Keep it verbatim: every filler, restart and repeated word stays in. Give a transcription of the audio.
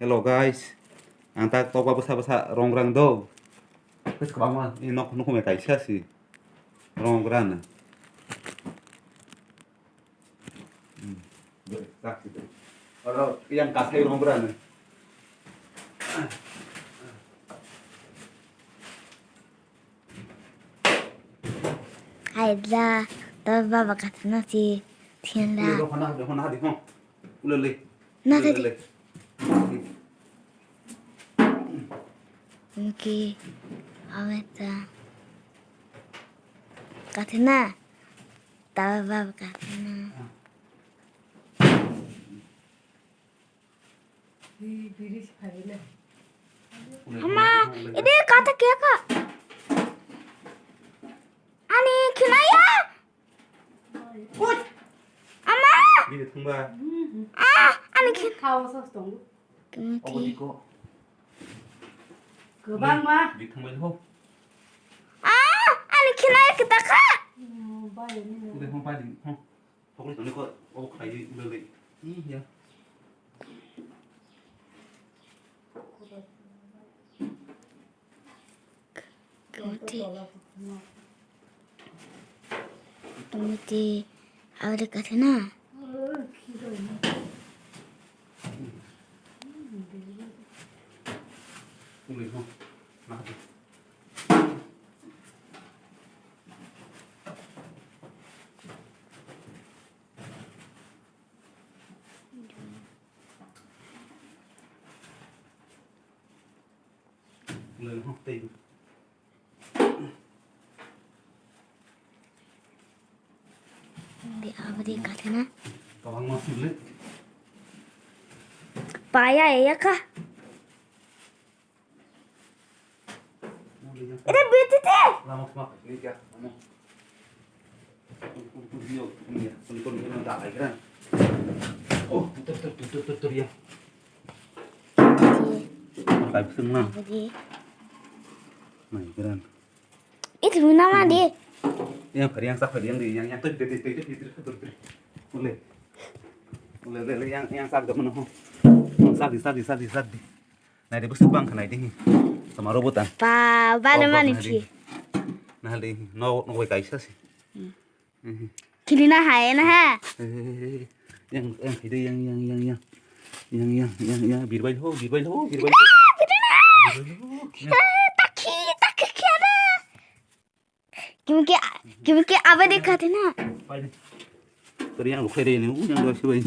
Hello guys, ang tak tokba bwsa bwsa rong rang do. Kwbangma nok nukhung kaisa si rong rang. Hmm. Oro yang kasai rong rang. Hai da, da baba kathana si thian da. Ule do hona de hona de hon. Ule le. Na de. Ule le. Inki ameta kathana. Da baba kathana. Ama, ini kata kia kak? Ani khinaya? Ama! Bini thangba. Ah, ani khin. Obo diko. Kwbangma. Bi thangbai ho. Ah, ani khinaya kita kha. Udah ho pai di. Ho. Thokli tongni ko obo khlai di ule le. Ih ya. Kemoti. Kemoti abri kathina. Ule ho. Nah. Bi abri kathina. Paya ya ka. Ede bete te. Lama kuma ni kya? Amo. Kun kun kun yo kun ya. Kun kun kun da ai gran. Oh, tur tur tur tur tur ya. Kai sung na. Mai gran. Itu nama di. Yang phari yang sak phari yang di yang yang tur tur tur tur tur tur. Ule. Ule ule yang yang sak da mana ho. Sak di sak di sak di sak di. Nai de bwswk bang kha nai de hi. Tama robo ta. Ba, ba de mani phi. Nahal de hi. No no bai kaisa si. Kili na hai na ha. Yang yang hai de yang yang yang yang. Yang yang yang yang birbai ho birbai ho birbai ho. Birbai ho. Takhi takhi khiana. Kimki kimki abadi khatina. Pai de. Tori yang lukhai de ni u yang do si bai.